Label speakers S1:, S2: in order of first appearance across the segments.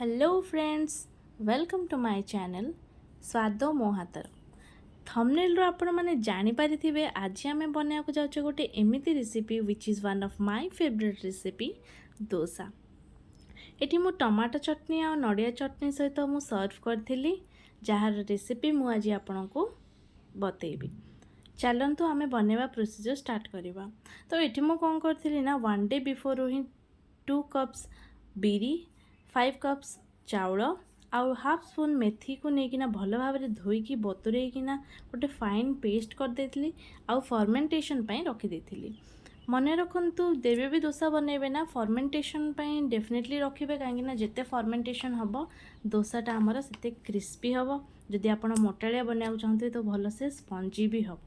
S1: Hello friends, welcome to my channel ସ୍ୱାଦ ମୋ ହାତର। ଥମ୍ବନେଲ୍ରୁ ଆପଣମାନେ ଜାଣିପାରିଥିବେ, ଆଜି ଆମେ ବନାଇବାକୁ ଯାଉଛେ ଗୋଟେ ଏମିତି recipe which is one of my favourite recipe, dosa. ଏଠି ମୁଁ ଟମାଟୋ ଚଟଣି ଆଉ ନଡ଼ିଆ ଚଟଣି ସହିତ ମୁଁ ସର୍ଭ କରିଥିଲି, ଯାହାର ରେସିପି ମୁଁ ଆଜି ଆପଣଙ୍କୁ ବତେଇବି। ଚାଲନ୍ତୁ, ଆମେ ବନେଇବା ପ୍ରୋସିଜର୍ ଷ୍ଟାର୍ଟ କରିବା। ତ ଏଠି ମୁଁ କ'ଣ କରିଥିଲି ନା, ୱାନ୍ ଡେ ବିଫୋରୁ ହିଁ 2 କପ୍ସ ବିରି, 5 କପ୍ସ ଚାଉଳ ଆଉ ହାଫ୍ ସ୍ପୁନ୍ ମେଥିକୁ ନେଇକିନା ଭଲ ଭାବରେ ଧୋଇକି ବତୁରେଇକିନା ଗୋଟେ ଫାଇନ୍ ପେଷ୍ଟ କରିଦେଇଥିଲି ଆଉ ଫର୍ମେଣ୍ଟେସନ୍ ପାଇଁ ରଖିଦେଇଥିଲି। ମନେ ରଖନ୍ତୁ, ଯେବେ ବି ଦୋସା ବନେଇବେ ନା, ଫର୍ମେଣ୍ଟେସନ୍ ପାଇଁ ଡେଫିନେଟଲି ରଖିବେ, କାହିଁକିନା ଯେତେ ଫର୍ମେଣ୍ଟେସନ୍ ହେବ, ଦୋସାଟା ଆମର ସେତେ କ୍ରିସ୍ପି ହେବ। ଯଦି ଆପଣ ମୋଟାଳିଆ ବନେଇବାକୁ ଚାହୁଁଥିବେ, ତ ଭଲସେ ସ୍ପଞ୍ଜି ବି ହେବ।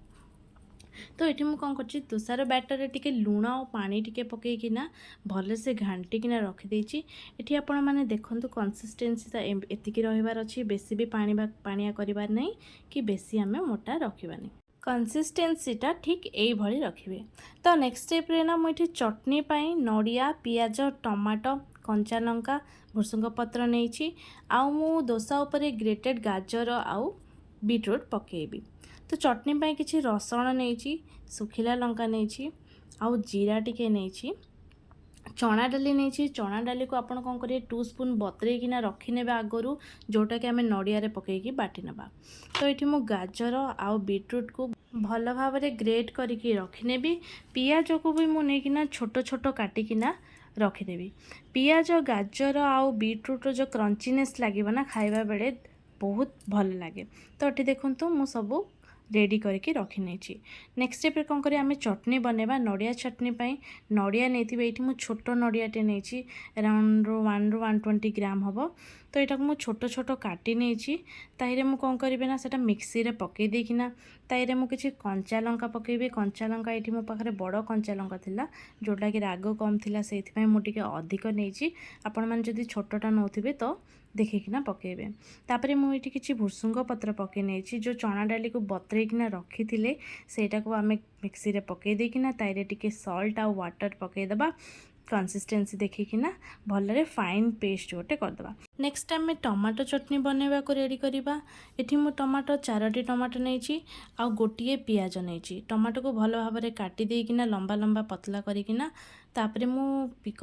S1: ତ ଏଠି ମୁଁ କ'ଣ କରୁଛି, ଦୋସାର ବ୍ୟାଟରରେ ଟିକେ ଲୁଣ ଆଉ ପାଣି ଟିକେ ପକାଇକିନା ଭଲସେ ଘାଣ୍ଟିକିନା ରଖିଦେଇଛି। ଏଠି ଆପଣମାନେ ଦେଖନ୍ତୁ, କନସିଷ୍ଟେନ୍ସିଟା ଏତିକି ରହିବାର ଅଛି। ବେଶୀ ବି ପାଣି ବା ପାଣିଆ କରିବାର ନାହିଁ କି ବେଶୀ ଆମେ ମୋଟା ରଖିବାନି। କନସିଷ୍ଟେନ୍ସିଟା ଠିକ୍ ଏଇଭଳି ରଖିବେ। ତ ନେକ୍ସଟ ଷ୍ଟେପ୍ରେ ନା, ମୁଁ ଏଠି ଚଟଣି ପାଇଁ ନଡ଼ିଆ, ପିଆଜ, ଟମାଟୋ, କଞ୍ଚା ଲଙ୍କା, ଭୃଷଙ୍ଗ ପତ୍ର ନେଇଛି ଆଉ ମୁଁ ଦୋସା ଉପରେ ଗ୍ରେଟେଡ଼ ଗାଜର ଆଉ ବିଟରୁଟ୍ ପକାଇବି। ତ ଚଟଣି ପାଇଁ କିଛି ରସୁଣ ନେଇଛି, ଶୁଖିଲା ଲଙ୍କା ନେଇଛି ଆଉ ଜିରା ଟିକେ ନେଇଛି, ଚଣା ଡାଲି ନେଇଛି। ଚଣା ଡାଲିକୁ ଆପଣ କ'ଣ କରିବେ, 2 ସ୍ପୁନ୍ ବତୁରେଇକିନା ରଖିନେବେ ଆଗରୁ, ଯେଉଁଟାକି ଆମେ ନଡ଼ିଆରେ ପକାଇକି ବାଟି ନେବା। ତ ଏଠି ମୁଁ ଗାଜର ଆଉ ବିଟରୁଟ୍କୁ ଭଲ ଭାବରେ ଗ୍ରେଟ୍ କରିକି ରଖିନେବି। ପିଆଜକୁ ବି ମୁଁ ନେଇକିନା ଛୋଟ ଛୋଟ କାଟିକିନା ରଖିଦେବି। ପିଆଜ, ଗାଜର ଆଉ ବିଟରୁଟ୍ର ଯେଉଁ କ୍ରଞ୍ଚିନେସ୍ ଲାଗିବ ନା ଖାଇବା ବେଳେ, ବହୁତ ଭଲ ଲାଗେ। ତ ଏଠି ଦେଖନ୍ତୁ, ମୁଁ ସବୁ ରେଡ଼ି କରିକି ରଖିନେଇଛି। ନେକ୍ସଟ ଷ୍ଟେପ୍ରେ କ'ଣ କରିବା, ଆମେ ଚଟଣି ବନେଇବା। ନଡ଼ିଆ ଚଟଣି ପାଇଁ ନଡ଼ିଆ ନେଇଥିବେ। ଏଇଠି ମୁଁ ଛୋଟ ନଡ଼ିଆଟେ ନେଇଛି, ଆରାଉଣ୍ଡ 1ରୁ 120 ଗ୍ରାମ ହେବ। ତ ଏଇଟାକୁ ମୁଁ ଛୋଟ ଛୋଟ କାଟି ନେଇଛି। ତାହିରେ ମୁଁ କ'ଣ କରିବି ନା, ସେଇଟା ମିକ୍ସିରେ ପକାଇ ଦେଇକିନା ତାହିରେ ମୁଁ କିଛି କଞ୍ଚା ଲଙ୍କା ପକାଇବି। କଞ୍ଚା ଲଙ୍କା ଏଇଠି ମୋ ପାଖରେ ବଡ଼ କଞ୍ଚା ଲଙ୍କା ଥିଲା, ଯେଉଁଟାକି ରାଗ କମ୍ ଥିଲା, ସେଇଥିପାଇଁ ମୁଁ ଟିକେ ଅଧିକ ନେଇଛି। ଆପଣମାନେ ଯଦି ଛୋଟଟା ନେଉଥିବେ, ତ ଦେଖିକିନା ପକାଇବେ। ତାପରେ ମୁଁ ଏଇଠି କିଛି ଭୃଷୁଙ୍ଗ ପତ୍ର ପକାଇ ନେଇଛି। ଯେଉଁ ଚଣା ଡାଲିକୁ ବତୁରେଇକିନା ରଖିଥିଲେ, ସେଇଟାକୁ ଆମେ ମିକ୍ସିରେ ପକାଇ ଦେଇକିନା ତାହିରେ ଟିକେ ସଲ୍ଟ ଆଉ ୱାଟର୍ ପକାଇଦେବା। କନସିଷ୍ଟେନ୍ସି ଦେଖିକିନା ଭଲରେ ଫାଇନ୍ ପେଷ୍ଟ ଗୋଟେ କରିଦେବା। ନେକ୍ସଟ ଆମେ ଟମାଟୋ ଚଟଣି ବନେଇବାକୁ ରେଡ଼ି କରିବା। ଏଠି ମୁଁ ଟମାଟୋ, ଚାରୋଟି ଟମାଟୋ ନେଇଛି ଆଉ ଗୋଟିଏ ପିଆଜ ନେଇଛି। ଟମାଟୋକୁ ଭଲ ଭାବରେ କାଟି ଦେଇକିନା ଲମ୍ବା ଲମ୍ବା ପତଲା କରିକିନା, ତାପରେ ମୁଁ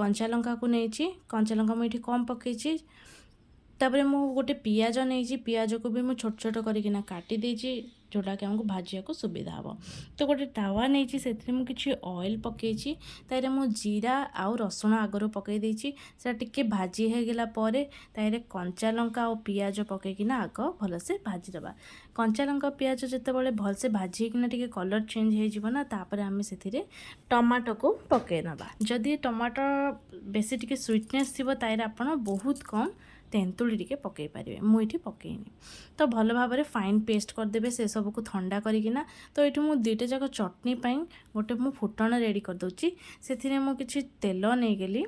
S1: କଞ୍ଚା ଲଙ୍କାକୁ ନେଇଛି। କଞ୍ଚା ଲଙ୍କା ମୁଁ ଏଠି କମ୍ ପକାଇଛି। ତାପରେ ମୁଁ ଗୋଟେ ପିଆଜ ନେଇଛି। ପିଆଜକୁ ବି ମୁଁ ଛୋଟ ଛୋଟ କରିକିନା କାଟି ଦେଇଛି, ଯେଉଁଟାକି ଆମକୁ ଭାଜିବାକୁ ସୁବିଧା ହେବ। ତ ଗୋଟେ ତାୱା ନେଇଛି, ସେଥିରେ ମୁଁ କିଛି ଅଏଲ୍ ପକାଇଛି। ତାହିରେ ମୁଁ ଜିରା ଆଉ ରସୁଣ ଆଗରୁ ପକାଇ ଦେଇଛି। ସେଟା ଟିକେ ଭାଜି ହେଇଗଲା ପରେ ତାହିରେ କଞ୍ଚା ଲଙ୍କା ଆଉ ପିଆଜ ପକାଇକିନା ଆଗ ଭଲସେ ଭାଜିଦେବା। କଞ୍ଚା ଲଙ୍କା, ପିଆଜ ଯେତେବେଳେ ଭଲସେ ଭାଜି ହେଇକିନା ଟିକେ କଲର୍ ଚେଞ୍ଜ ହେଇଯିବ ନା, ତାପରେ ଆମେ ସେଥିରେ ଟମାଟୋକୁ ପକାଇ ନେବା। ଯଦି ଟମାଟୋ ବେଶୀ ଟିକେ ସୁଇଟନେସ୍ ଥିବ, ତାହିରେ ଆପଣ ବହୁତ କମ୍ ତେନ୍ତୁଳି ଟିକେ ପକାଇ ପାରିବେ। ମୁଁ ଏଠି ପକାଇନି। ତ ଭଲ ଭାବରେ ଫାଇନ୍ ପେଷ୍ଟ କରିଦେବେ ସେସବୁକୁ ଥଣ୍ଡା କରିକିନା। ତ ଏଇଠି ମୁଁ ଦୁଇଟା ଯାକ ଚଟଣି ପାଇଁ ଗୋଟେ ମୁଁ ଫୁଟଣ ରେଡ଼ି କରିଦେଉଛି। ସେଥିରେ ମୁଁ କିଛି ତେଲ ନେଇଗଲି,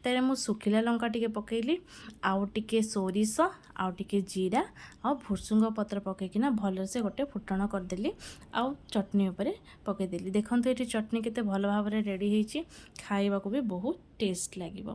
S1: ତାରେ ମୁଁ ଶୁଖିଲା ଲଙ୍କା ଟିକେ ପକାଇଲି ଆଉ ଟିକେ ସୋରିଷ ଆଉ ଟିକେ ଜିରା ଆଉ ଭୃଷୁଙ୍ଗ ପତ୍ର ପକାଇକିନା ଭଲସେ ଗୋଟେ ଫୁଟଣ କରିଦେଲି ଆଉ ଚଟଣି ଉପରେ ପକାଇଦେଲି। ଦେଖନ୍ତୁ, ଏଠି ଚଟଣି କେତେ ଭଲ ଭାବରେ ରେଡ଼ି ହେଇଛି। ଖାଇବାକୁ ବି ବହୁତ ଟେଷ୍ଟ ଲାଗିବ।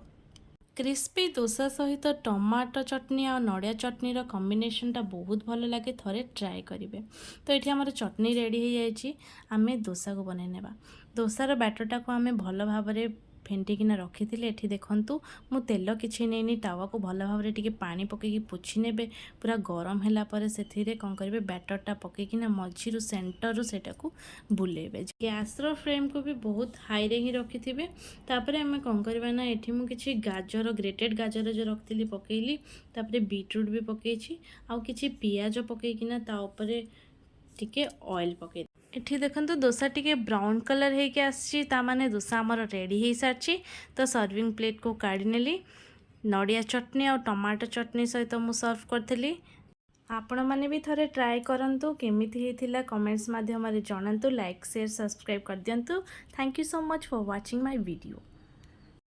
S1: କ୍ରିସ୍ପି ଦୋସା ସହିତ ଟମାଟୋ ଚଟଣି ଆଉ ନଡ଼ିଆ ଚଟଣିର କମ୍ବିନେସନ୍ଟା ବହୁତ ଭଲ ଲାଗେ। ଥରେ ଟ୍ରାଏ କରିବେ। ତ ଏଠି ଆମର ଚଟଣି ରେଡ଼ି ହେଇଯାଇଛି। ଆମେ ଦୋସାକୁ ବନେଇ ନେବା। ଦୋସାର ବ୍ୟାଟରଟାକୁ ଆମେ ଭଲ ଭାବରେ ଫେଣ୍ଟିକିନା ରଖିଥିଲେ। ଏଠି ଦେଖନ୍ତୁ, ମୁଁ ତେଲ କିଛି ନେଇନି। ତାୱାକୁ ଭଲ ଭାବରେ ଟିକେ ପାଣି ପକାଇକି ପୋଛି ନେବେ। ପୁରା ଗରମ ହେଲା ପରେ ସେଥିରେ କ'ଣ କରିବେ, ବ୍ୟାଟରଟା ପକାଇକିନା ମଝିରୁ, ସେଣ୍ଟରରୁ ସେଇଟାକୁ ବୁଲେଇବେ। ଗ୍ୟାସ୍ର ଫ୍ଲେମ୍କୁ ବି ବହୁତ ହାଇରେ ହିଁ ରଖିଥିବେ। ତାପରେ ଆମେ କ'ଣ କରିବା ନା, ଏଠି ମୁଁ କିଛି ଗାଜର, ଗ୍ରେଟେଡ଼ ଗାଜର ଯେଉଁ ରଖିଥିଲି, ପକାଇଲି। ତାପରେ ବିଟରୁଟ୍ ବି ପକାଇଛି ଆଉ କିଛି ପିଆଜ ପକାଇକିନା ତା ଉପରେ ଟିକେ ଅଏଲ୍ ପକାଇ। ଏଠି ଦେଖନ୍ତୁ, ଦୋସା ଟିକେ ବ୍ରାଉନ୍ କଲର୍ ହେଇକି ଆସିଛି, ତା ମାନେ ଦୋସା ଆମର ରେଡ଼ି ହେଇସାରିଛି। ତ ସର୍ଭିଂ ପ୍ଲେଟ୍କୁ କାଢ଼ି ନେଲି। ନଡ଼ିଆ ଚଟଣି ଆଉ ଟମାଟୋ ଚଟଣି ସହିତ ମୁଁ ସର୍ଭ କରିଥିଲି। ଆପଣମାନେ ବି ଥରେ ଟ୍ରାଏ କରନ୍ତୁ। କେମିତି ହେଇଥିଲା, କମେଣ୍ଟସ୍ ମାଧ୍ୟମରେ ଜଣାନ୍ତୁ। ଲାଇକ୍, ସେୟାର, ସବସ୍କ୍ରାଇବ୍ କରିଦିଅନ୍ତୁ। Thank you so much for watching my video.